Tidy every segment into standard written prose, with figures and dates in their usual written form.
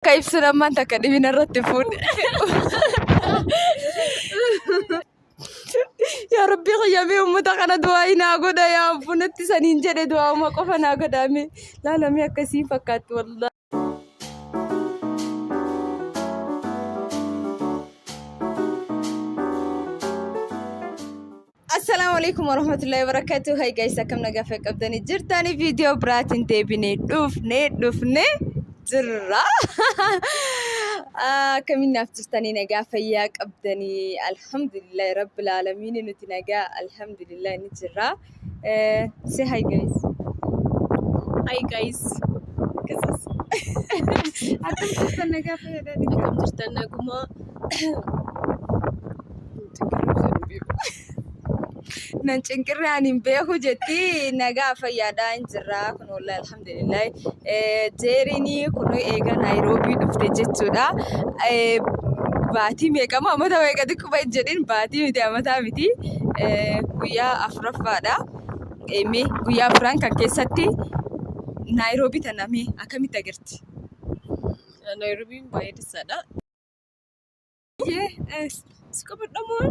Akka ibsu ammaan takka dhibina irratti fuudhe. Yaa Rabbii kiyyamee uummata kana du'aa naa godha yaa bunatti saniin jedhe du'aa'uma qofa naa godhame laalamee akkasiin fakkaatti wallaahi. Assalaamu alaikum warahmatullahi wabarakatuh. Hi guys, akkam nagaa fayyaa qabdanii jirtanii viidiyoo biraatiin deebinee dhufnee dhufnee jirra. Akkamiin naaf jirtanii nagaa fayyaa qabdanii? Alhamdulillahi rabbil aalamiin, nuti nagaa alhamdulillahi ni jirra. Say hi guys. Hi guys. Akkasas. Akkam jirtan, nagaa fayyaadha? Akkam jirtan, nagumaa? Nan cinqirree ani hin beeku jetti. Nagaa fayyaadhaa hin jirra kun wallahi alhamdulillah. Jeeriin kun eega Naayiroobii dhufte jechuudha. Baatii meeqama amata meeqa xiqquma hin jedhin, baatii miti, amataa miti, guyyaa afuraffaadha. Mee guyyaa afuran kan keessatti Naayiroobii tana mee akkamitti agarti? Naayiroobiin baay'ee dassaadha. Si qabadhamoo?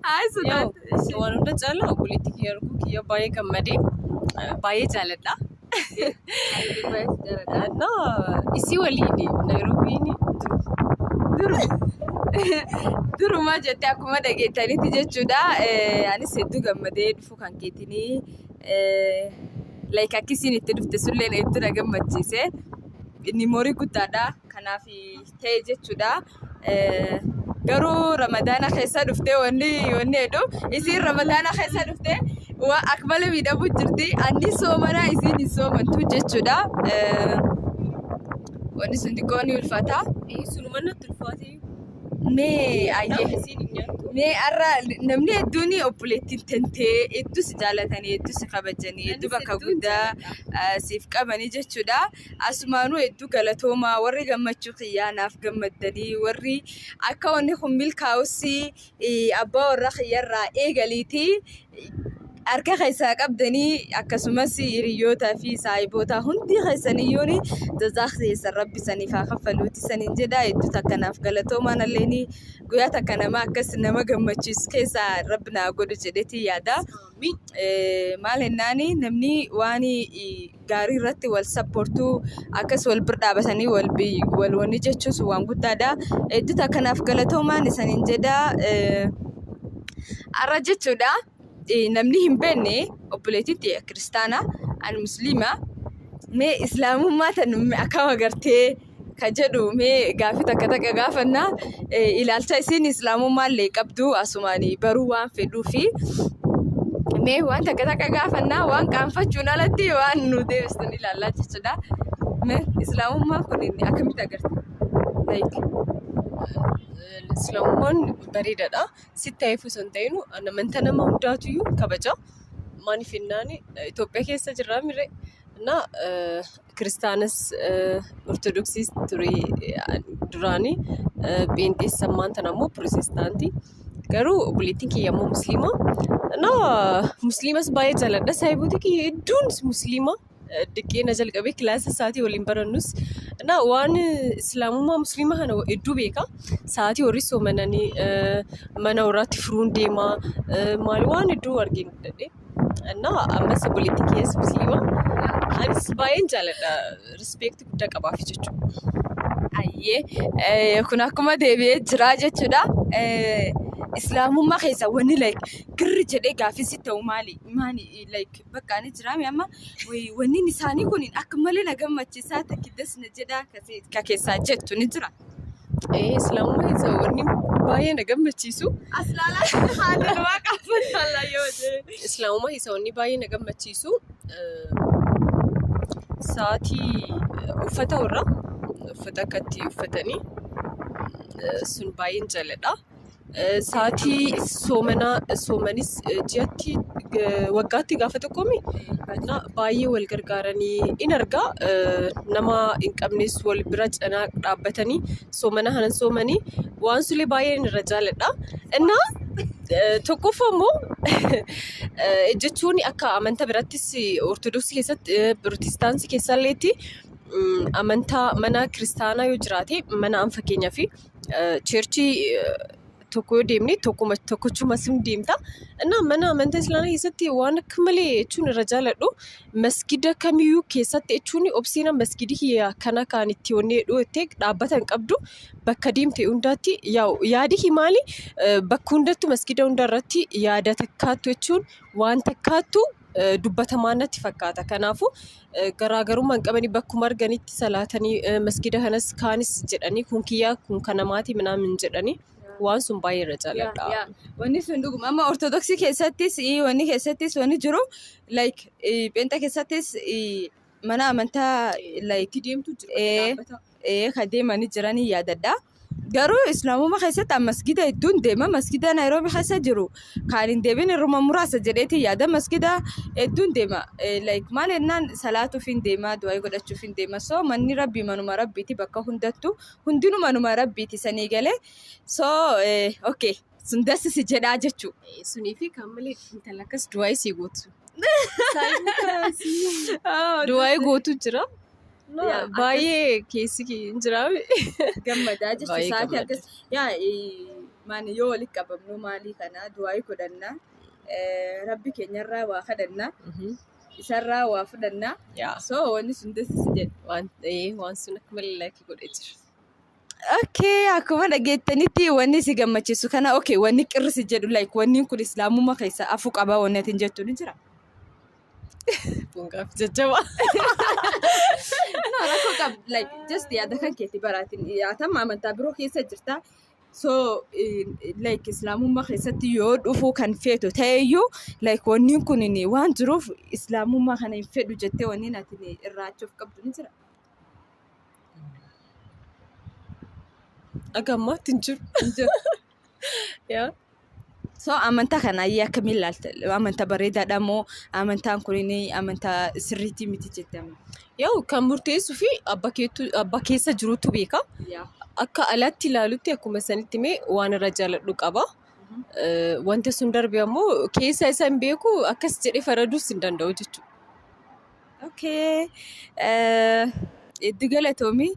Haa sodaatu. Waan hunda caalaa obboleettii kiyya arguu kiyya baay'ee gammadee, baay'ee jaaladha. Na isii waliin Naayiroobiin duru. Durumaa jettee akkuma dhageettanitti jechuudha. Anis hedduu gammadee dhufuu kan keetinii. Like akkisiin itti dhufte sulleen hedduu na gammachiise. Inni moorii guddaadha. Kanaaf ta'e jechuudha. Garuu Ramadaana keessa dhuftee wanni jedhu isiin Ramadaana keessa dhuftee waa akka malee miidhamuu jirti. Anni soomanaa, isiin hin soomantu jechuudha. Wanni sun xiqqoo ni ulfaata. Sunuma natti ulfaate. Mee ayyee. Isiin hin nyaattu. Mee har'a namni hedduun obboleettiin tantee hedduu si jaalatanii, hedduu si kabajanii, hedduu bakka guddaa siif qabanii jechuudha. Asumaanuu hedduu galatoomaa warri gammachuu kiyyaa naaf gammaddanii, warri akka wanni kun milkaa'us abbaa warra kiyyarraa eegaliiti harka keessaa qabdanii, akkasumas hiriyootaa fi saahiboota hundi keessaniyyuun jazaa keessan rabbi saniif haa kaffaluuti saniin jedha. Hedduu takka naaf galatoomaan alleeni guyyaa takka nama akkas nama gammachiisu keessaa rabbi naa godhu jedheeti yaada. Maal jennaani, namni waan gaarii irratti wal sappoortuu, akkas wal bira dhaabatanii wal wanni jechuun waan guddaadha. Hedduu takka naaf galatoomaan isaniin jedha. Har'a jechuudha, namni hin beekne obboleettiin tiyya kiristaana, ani musliima. Mee islaamummaa tan akkam agartee ka jedhu mee gaafii takka takka gaafannaa. Ilaalcha isiin islaamummaa illee qabdu asumaan baruu waan fedhuufi mee waan takka takka gaafannaa, waan qaanfachuun alatti waan nu deebistu ni ilaallaa jechuudha. Mee islaamummaan kun akkamitti agarte? Like. Islaamummaan bareedaadha. Sitti ta'eef osoo hin ta'in amantaa nama hundaatuyyuu kabaja. Maaliif jennaan, Itoophiyaa keessa jirraa mirre na kiristaanas ortodoksiis ture duraanii, pheenxees, ammaan tana immoo pirootestaantii. Garuu obboleettiin kiyya immoo musliima. Na musliimas baay'ee jaaladha. Saahiboota kiyya hedduun musliima. Diqqeena jalqabee kilaasa isaatii waliin barannus. Na waan islaamummaa musliima kana hedduu beeka. Sa'aatii warri soomananii mana warraatti furuun deema. Maali waan hedduu argee guddadhe. Na ammas obboleettiin kiyyas musliima. Anis baay'een jaaladha. Respect guddaa qabaaf jechuudha. Ayyee, kun akkuma deebi'ee jira jechuudha. Islaamummaa keessa wanni like girri jedhee gaafii si ta'u maali? Maali like bakka ani jiraame amma wanni isaanii kun akka malee na gammachiisaa, takkidas na jedhaa ka keessaa jettu ni jira? Islaamummaa keessa wanni baay'ee na gammachiisu. As laalaa haala namaa qaafatan yoo jedhe. Islaamummaa keessa wanni baay'ee na gammachiisu sa'aatii uffata warra uffata akkatti uffatanii sun baay'een jaaladha. Sa'aatii soomanaa soomanis ji'atti waggaatti gaafa tokkomi baay'ee wal gargaaranii in argaa, nama hin qabnes wal bira cinaa dhaabbatanii soomana kana soomanii waan sulee baay'een irra jaaladha. Innaa tokkoffaa immoo jechuun akka amantaa birattis ortodoksii keessatti, pirootestaantii keessalleetti Amantaa mana kiristaanaa yoo jiraate, mana an fakkeenyaa fi churchii tokko yoo deemne, tokkuma tokkochuma sun deemta. Innaa mana amantaa islaamaa keessatti waan akka malee jechuun irra jaaladhu, masgida kamiyyuu keessatti jechuun obsiina masgidi kiyya kana kan itti onnee jettee dhaabbata hin qabdu. Bakka deemte hundaatti yaadi himaali, bakka hundattu masgida hunda irratti yaada takkaattu jechuun waan takkaattu dubbatamaa natti fakkaata. Kanaafuu garaagarummaa hin qabanii, bakkuma arganitti salaatanii, masgida kanas kaanis jedhanii, kun kiyyaa, kun kan namaati minaamin jedhanii, waan sun baay'ee irra jaaladha. Wanni sun dhuguma. Amma Ortodoksii keessattis, wanni keessattis wanni jiru, like Pheenxa keessattis mana amantaa like deemtu jira. Kan deemanii jiranii yaadadha. Garuu Islaamummaa keessatti masgida hedduun deema. Masgida Naayiroobii keessa jiru kan hin deebiin irruma muraasa jedheeti yaada. Masgida hedduun deema. Like maal jennaan, salaatuuf hin deema, du'aa godhachuuf hin deema. So manni rabbii manuma rabbiiti, bakka hundattuu hundinuu manuma rabbiiti sanii galee. So okay, sun dassisi jedhaa jechuudha. Sunii fi kan malee intala akkas du'aa isii gootu. Du'aa gootu jira. Baay'ee keessi hin jira. Gammadaa jechuudha. Sa'aatii akkas yaa maani yoo walitti qabamnu maalii kana du'aa godhanna. Rabbi keenyarraa waa kadhanna. Isarraa waa fudhanna. So wanni sun dassisi jedha. Waan sun akka malee like godhee jira. Okay, akkuma dhageettanitti wanni si gammachiisu kana. Okay, wanni qirrisi jedhu, like wanni kun islaamummaa keessa afuu qaba wanni ati jettu ni jira. Kun gaaffii jajjabaa. No, rakkoo qab, like just yaada kan keetti baraatin yaatama amantaa biroo keessa jirta. So like islaamummaa keessatti yoo dhufuu kan feetu ta'eyyuu, like wanni kun waan jiruuf islaamummaa kana hin fedhu jettee wanni ati irraachuuf qabdu ni jira. Akka ammaatti hin jiru. Hin jiru. Yaa. So amantaa kana ayyee akkamiin ilaalta? Amantaa bareedaadha moo amantaan kun amantaa sirriitii miti jettee amantaa? Yaa'u, kan murteessuu fi abbaa keessa jirutu beeka. Akka alaatti ilaalutti, akkuma sanitti mee waan irra jaaladhu qaba. Wanta sun darbe ammoo keessa isa hin beeku, akkas jedhee faraduus hin danda'u jechuudha. Okay. Hedduu galatoomii.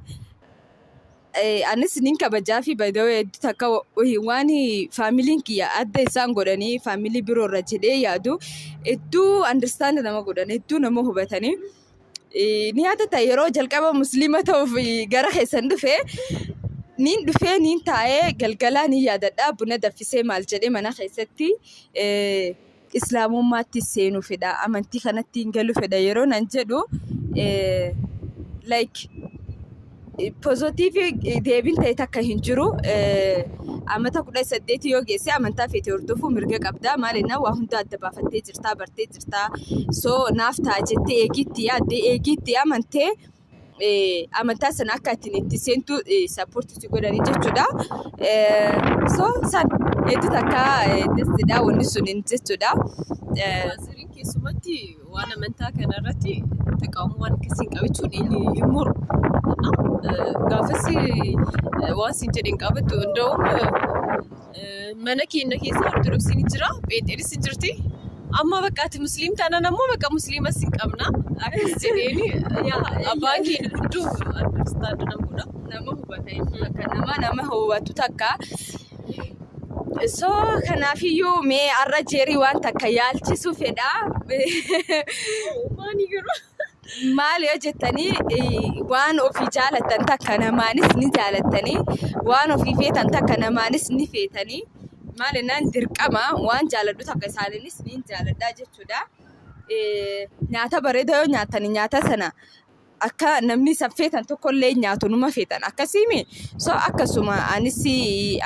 Anis nin kabajaa fi by the way hedduu takka waan familyn kiyya adda isaan godhanii family biroorra jedhee yaadu, hedduu understand nama godhan, hedduu nama hubatanii. Ni yaadata, yeroo jalqaba musliima ta'uuf gara keessan dhufe, nin dhufee nin taa'ee galgalaa ni yaadadha, buna danfisee maal jedhee mana keessatti islaamummaatti seenuu fedha, amantii kanatti hin galuu fedha yeroo nan jedhu, like positive deebiin ta'e takka hin jiru. Amata 18 yoo geesse amantaa feete hordofuu mirga qabda. Maal jennaan, waa hunda adda baafattee jirtaa, bartee jirtaa. So naaf ta'a jettee eegiitti yaaddee, eegiitti amantee, amantaa sana akka ittiin itti seentu support si godhanii jechuudha. So san hedduu takka destidha wanni sun jechuudha. Waaziriin keessumatti waan amantaa kanarratti taqaawwan waan akkasii hin qabachuun inni hin muru. Gaafas waan siin jedhe hin qabattu. Hunda'uun mana keenya keessa Ortodoksiin ni jira, Pheenxeenis ni jirti. Amma bakka ati musliim taanaan ammoo bakka musliimas hin qabna. Akkas jedheeni abbaan keenya gudduu understand nama godha. Nama hubata takka, nama hubatu takka. So kanaafiyyuu mee har'a jeerii waan takka yaalchisuu fedha. Maani garuu? Maal yoo jettanii, waan ofii jaalatan takka namaanis ni jaalattanii, waan ofii feetan takka namaanis ni feetanii. Maal jennaan, dirqama waan jaaladhu takka isaaniinis ni jaaladha jechuudha. Nyaata bareedaa yoo nyaatanii, nyaata sana akka namni isa feetan tokkollee nyaatu numa feetan akkasiimi. So akkasuma anis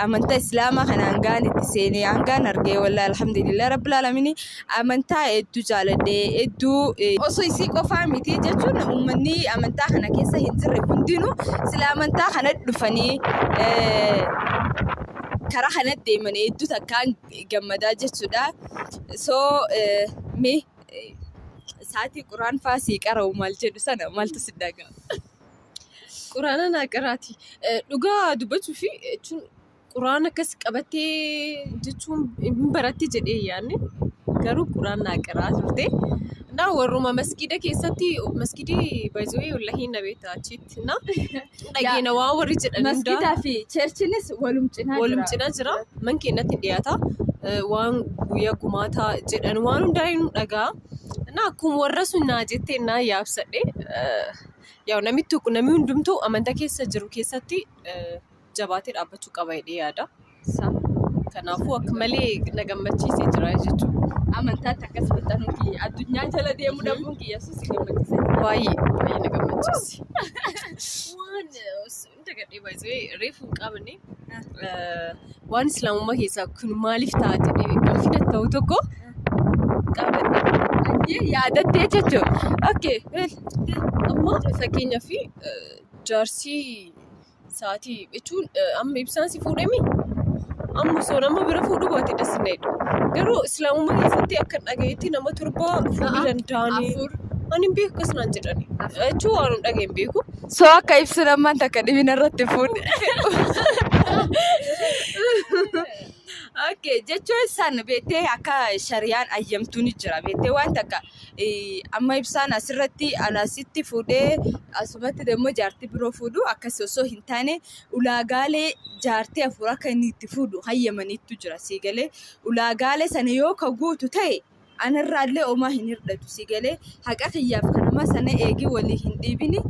amantaa islaamaa kana hangaan itti seenee hangaan argee, wallahi alhamdulillah rabbil aalamiin, amantaa hedduu jaaladhee, hedduu osoo isii qofaa miti jechuun, uummanni amantaa kana keessa hin jirre hundinuu sila amantaa kana dhufanii karaa kana deeman hedduu takkaan gammadaa jechuudha. So mee sa'aatii quraan faa sii qara'u maal jedhu sana maaltu si dhaga'ama? Quraana naa qiraati. Dhugaa dubbachuu fi jechuun quraana akkas qabattee jechuun hin baratti jedhee yaadne, garuu quraan naa qiraa turte. Na warruma masgiida keessatti, masgiidii baay'ee wallahi na beektaa achitti na dhageena waan warri jedhan hundaa. Masgiidaa fi churchinis walum cinaa jira. Walum cinaa jira. Man keenyatti hin dhiyaata. Waan guyyaa gumaataa jedhan waan hundaa hin dhagaa. Na akkuma warra sun naa jettee naa yaabsadhe. Yaa, namni tokko, namni hundumtuu amantaa keessa jiru keessatti jabaatee dhaabbachuu qaba jedhee yaada. Kanaafuu akka malee na gammachiisee jira jechuudha. Amantaatti akkas maxxanuun kiyya, addunyaa jala deemuu dhabuun kiyya sun si gammachiisee jira. Baay'ee baay'ee na gammachiise. Waan hunda gadhee baay'ee reefu hin qabne, waan islaamummaa keessaa kun maaliif ta'a jedhee gaaffii ta'u tokko qabadhe. Yaadattee jechuudha. Okay. Amma fakkeenyaaf jaarsii sa'aatii jechuun amma ibsaan si fuudhemi, amma osoo nama bira fuudhuu baate das na jedhu. Garuu islaamummaa keessatti akka dhagayetti nama 7 fuudhuu danda'anii. Afur. Ani hin beeku, akkas naan jedhani. Jechuun waan hin dhagaye hin beeku. So akka ibsu namaan takka dhibina irratti fuudhe. Okay, jechuun isaan beektee akka shariyaan ayyamtuu ni jira. Beektee waan takka amma ibsaan asirratti anasitti fuudhee asumatti immoo jaartii biroo fuudhu akkas osoo hin taane, ulaagaalee jaartii 4 akka inni itti fuudhu hayyamaniitu jira. Sii galee, ulaagaalee sana yoo ka guutu ta'e anarraallee homaa hin hir'atu. Sii galee, haqa kiyyaaf kanama sana eegii walii hin dhiibini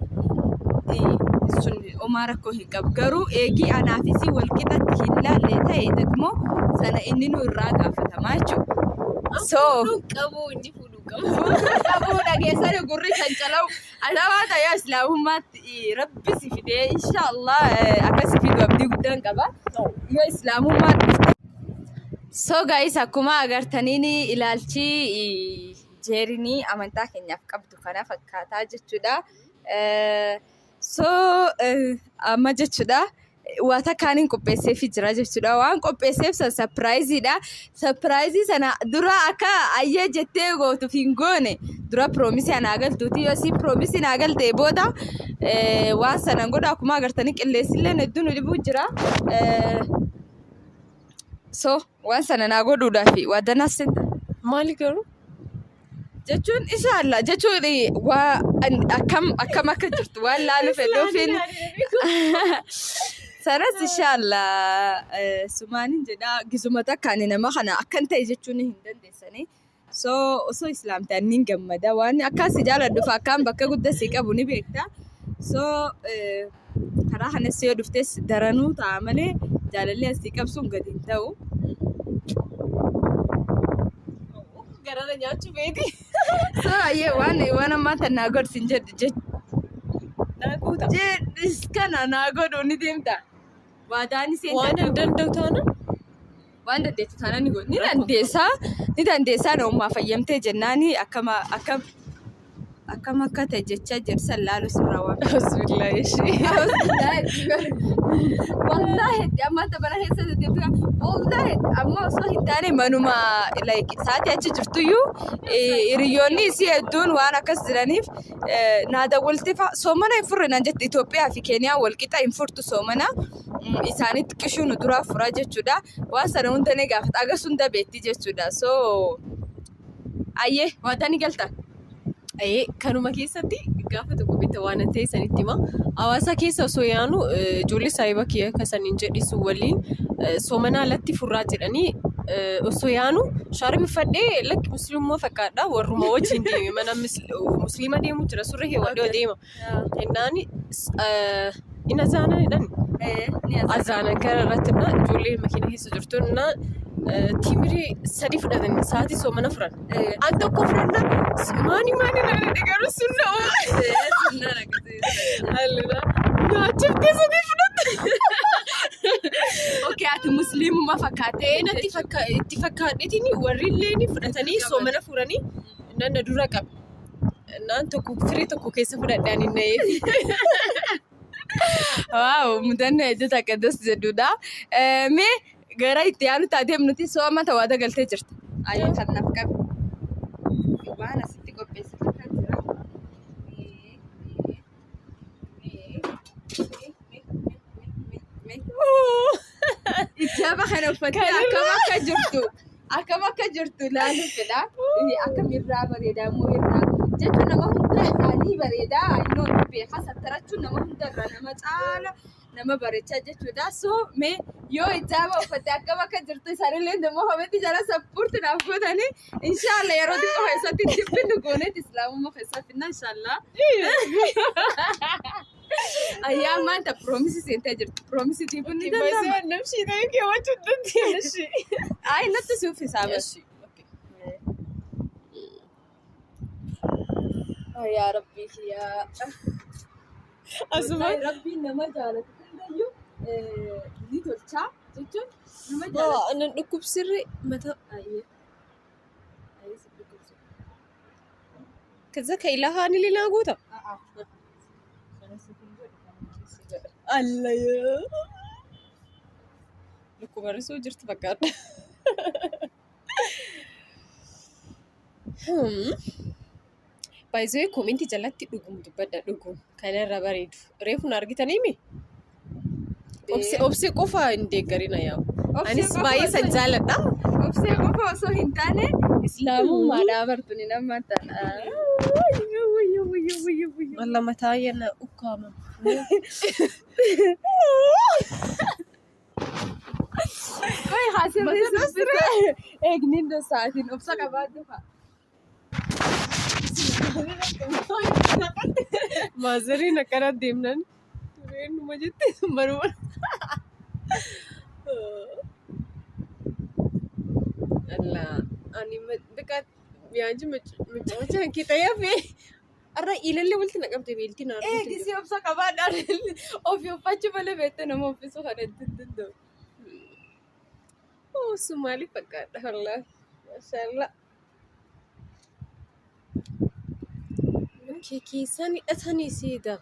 sun homaa rakkoo hin qabu. Garuu eegii anaafis wal qixatti hin laalle ta'e dagmoo sana inni nu irraa gaafatamaa jechuudha. So Fuudhuu qabu, inni fuudhuu qabu. Qabuu dhageessanii gurri kan calawu adabaa ta'ee islaamummaatti rabbi si fidee, inshaallah akka si fidu abdii guddaan qaba. Yoo islaamummaa dhufte. So guys, akkuma agartaniin ilaalchi jeerinii amantaa keenyaaf qabdu kana fakkaataa jechuudha. So amma jechuudha, waa takkaaniin qopheesseefii jira jechuudha. Waan qopheesseef san surpriseiidha. Surprise sana dura akka ayyee jettee gootuuf hin goone dura promise anaa galtuuti. Yoo si promise naa galte booda waan sana godha. Akkuma agartanii qilleensillee hedduu nu dhibuu jira. So waan sana naa godhuudhaaf waadanaas seenta. Maali garuu? Jechuun inshallah jechuun waa akkam akkam akka jirtu waan laalu fedhuufin sanas inshallah sumaanin jedha, gizuma takka ani nama kana akkan ta'e jechuun hin dandeessanii. So osoo islaamte annin gammada, waan akkaan si jaaladhuuf akkaan bakka guddaa si qabu ni beekta. So karaa kanas yoo dhuftes daranuu ta'a malee jaalalli asii qabsuun gadi hin ta'u. Garana nyaachuu beeti. So ayyee waan ammaa tan naa godhsin jedhu Naa guuta. Jedhis kana naa godhu ni deemta. Waadaan isheen Waan hin danda'u taana. Waan dandeettu taana ni godhu. Ni dandeessaa, ni dandeessaa, namummaa fayyamtee jennaani akkama akkam akkam akka ta'e jechaa jirsan laalu sirraa waan. Bismillah ishee. Wallaahi amma mana keessa deddeebi'a. Wallaahi amma osoo hin taane manuma like sa'aatii achi jirtuyyuu hiriyoonni isii hedduun waan akkas jiraniif naa dawwaltee fa'a soomana hin furre naan jette. Itoophiyaa fi Keeniyaa wal qixa hin furtu soomana, isaanitti qishuu nu duraa furaa jechuudha. Waan sana hunda ni gaafata, agas hunda beekti jechuudha. So ayyee, waadaa ni galta. Ee, kanuma keessatti gaafa tokko bitta waan ta'e sanitti hima. Hawaasa keessa osoo yaanu ijoollee saayiba kiyya akka saniin jedhisu waliin soomana alatti furraa jedhanii osoo yaanu shaarbi uffadhee, lakki musliimummaa fakkaadha, warruma wajjin deeme, mana musliima deemu jira, surree keewwadhee deema. Innaan in azaanan jedhan, azaanan gara irratti na ijoollee makiina keessa jirtu na timirii 3 fudhatan, sa'aatii soomana furan. An tokko fudhanna, maani maani na jedhe, garuu sun nama. Allura nyaachuftee 3 fudhatte. Okay, ati musliimummaa fakkaattee. Natti itti fakkaadheetiin warri illee fudhatanii soomana furanii nan na dura qabe. Naan tokko firii tokko keessa fudhadhe ani na'eef. Wow, mudannoo hedduu takka das jedhudha. Mee gara itti aanu taatee nuti soo amma tawaata galtee jirta. Ayyee, kan naaf qabe. Waan asitti qopheessite kan jira. Mee, mee, mee, mee, mee, mee, mee. Ijaaba kana uffattee akkam akka jirtu, akkam akka jirtu ilaaluuf fedha. Akkam irraa bareedaa moo irraa jechuun nama hunda irraa ni bareedaa, innoo ni beeka, sattarachuun nama hunda irraa nama caala nama bareechaa jechuudha. So mee yoo hijaaba uffatte akkam akka jirtu isaanillee immoo komentii jala support naaf gootanii, inshallah yeroo xiqqoo keessatti dibbinnu gooneet islaamummaa keessatti finna inshallah. Ayyaa maanta promise seentee jirti. Promise diiguun ni danda'ama. Namshi ta'e keewwachuu dandeenya. Ayi, natti si uffisaa bara. Yaa Rabbii kiyyaa. Asuma. Wallahi Rabbiin nama jaalatu hundayyuu ni tolchaa jechuun nama jaalatu. Nan dhukkubsirri mataa. Ayyee. Ayyee, si dhukkubsu. ከዛ ከኢላሃን ሌላ goota. Allayyaa. Dhukkuba risuu jirti fakkaata. Baay'isee koomentii jalatti dhugum dubbadha, dhugum kanarra bareedu. Reefu na argitaniimi? Obsee, obsee qofa hin deeggarina yaa'u. Anis baay'ee san jaaladha. Obsee qofa osoo hin taane islaamummaadhaa bartuni nama tana. Walla mataa yana ukkaamama. Qoy, haasirri sibbira. Eegniin sa'aatiin obsa qabaadhu fa'a. Maazariin akkana deemnan tureenuma jette baruma. Allah, ani beqa yaanji macaacha kee fi arra ilallee walitti naqamte beeltiin na Eegi si obsa qabaadhaan ofii uffachuu malee beektee nama uffisuu kana itti hin danda'u. Oh, Sumali fakkaata wallahi. Mashallah. Kee keessaan hidhatanii siida.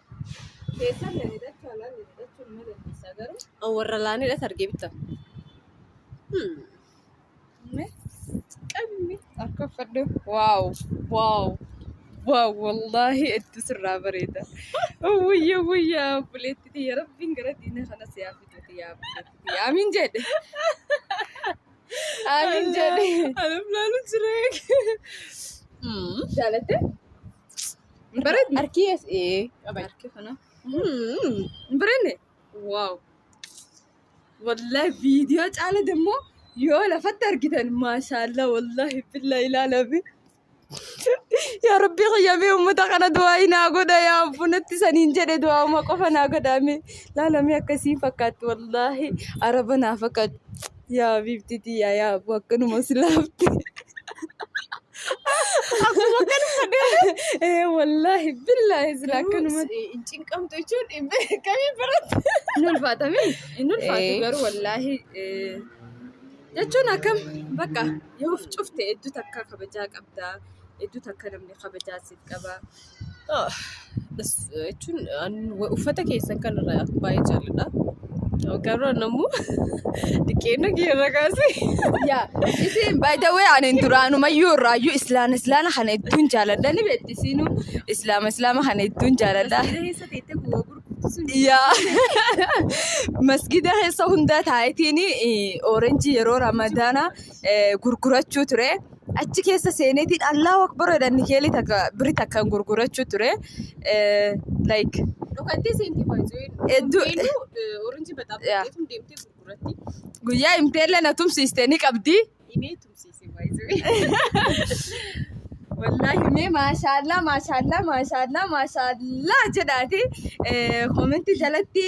Keessan hidhachuu, alaan hidhachuu nama dandeessaa garuu. Warra laan hidhata argee bitta. Qabni harka uffadhu. Wow wow wow, wallaahi itti sirraa bareeda. Wayya wayya, obboleetti tiyya, Rabbiin gara diina kana si haa fiduuti yaa obboleetti tiyya. Amiin jedhe. Amiin jedhe. Anaf laalu jira. Jaalatte? Bareedni? Harki es ee. Harki kana. Hin bareedne? Wow. Wallahi viidiyoo caala dammoo yoo lafatti argitan, maashaallah, wallahi billahi ilaalame. Yaa Rabbi qiyyamee uummata kana du'aa naa godha, yaa bunatti saniin jedhe, du'aa'uma qofa naa godhame laalamee akkasiin fakkaatti, wallahi araba naa fakkaatti. Yaa biifti yaa yaa abu akkanuma si laafte. Akkuma kan uffadhe. Ee, wallahi billahi sila akkanuma. Hin cinqamtu jechuun kamii biratti. Inni ulfaatame, inni ulfaatu garuu wallaahi jechuun akkam bakka yoo of cufte hedduu takka kabajaa qabdaa, hedduu takka namni kabajaa siif qaba. Jechuun uffata keessan kanarraa baay'ee jaalladha. Garuu namuu xiqqeenya kiyya kaasee. Yaa isin, by the way, ani duraanumayyuu irraayyuu islaana islaana kana hedduun jaaladha, ni beekti isiinuu islaama islaama kana hedduun jaaladha. Keessa teettee gowwaa gurgurtu sun. Yaa, masgida keessa hunda taayitiin orange yeroo ramadaana gurgurachuu ture. Achi keessa seeneetiin Allahu Akbar jedhan nikeelii takka biri takkaan gurgurachuu ture. Like Dhokattee seentii baay'ee. Orange baxaa deemtee gurguratti. Guyyaa himteellee na tumsiiste ni qabdi. Himee tumsiise baay'ee. Wallaahi mee maashaallaa maashaallaa maashaallaa maashaallaa jedhaati koomentii jalatti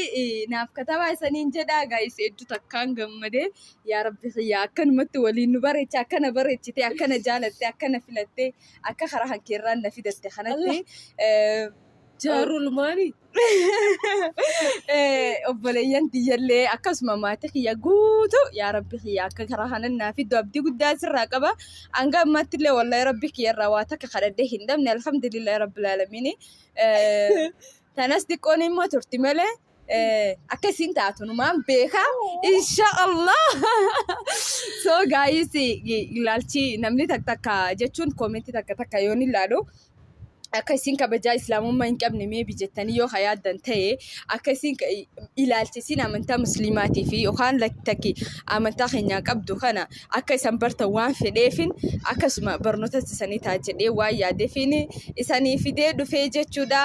naaf katabaa isaniin jedhaa. Guys, hedduu takkaan gammadee. Yaa Rabbi yaa akkanumatti waliin nu bareecha, akkana bareechite, akkana jaalatte, akkana filatte, akka karaa hankeerraan na fidatte kanatti. Jaarulmaani. Obboleeyyan tiyyallee akkasuma maatii kiyya guutuu, yaa Rabbi kiyya akka karaa kanan naa fiddu abdii guddaa sirraa qaba. Hanga ammaatti illee wallahi Rabbi kiyya irraa waa takka kadhadhee hin dhabne, alhamdulillahi rabbil aalamiini. Tanas xiqqoon immoo turti malee akka isiin taatu numaan beeka insha Allah. So guys, ilaalchi namni takka takka jechuun koomentii takka takka yoon ilaalu Akka isin kabajaa islaamummaa hin qabne maybe jettanii yoo yaaddan ta'e, akka isin ilaalcha isin amantaa musliimaatii fi yookaan takki amantaa keenyaa qabdu kana akka isan bartan waan fedheefin, akkasuma barnoota isanii ta'a jedhee waan yaadeefin isanii fidee dhufee jechuudha.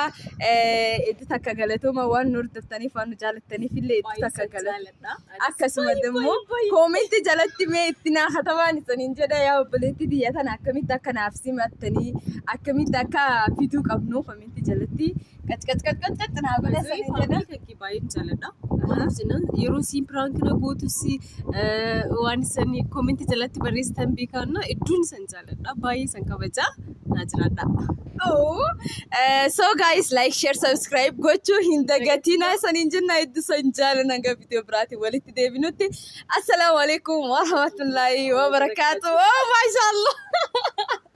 Itti takka galatooma, waan nu hordoftaniif, waan nu jaalattaniif illee itti takka galatooma. Akkasuma immoo koomentii jalatti mee itti naa katabaan isaniin jedha, yaa obboleettii biyya tana akkamitti akka naaf simattanii, akkamitti akka fiduu qabnu koomentii jalatti qac qac qac qac qac naa godha isaniin jedha. Fakkii baay'een jaalladha. Maaliif jennaan, yeroo siin prank na gootus waan isin koomentii jalatti barreessitan beekanna, iddoon isan jaalladha. Baay'ee isan kabajaa, naa jiraadha. Oh, so guys, like, share, subscribe gochuu hin dagatinaa isaniin jenna. Hedduu san jaalanna, hanga viidiyoo biraatiin walitti deebinutti. Assalaamu alaikum warahmatullahi wabarakatuh. Oh, mashallah.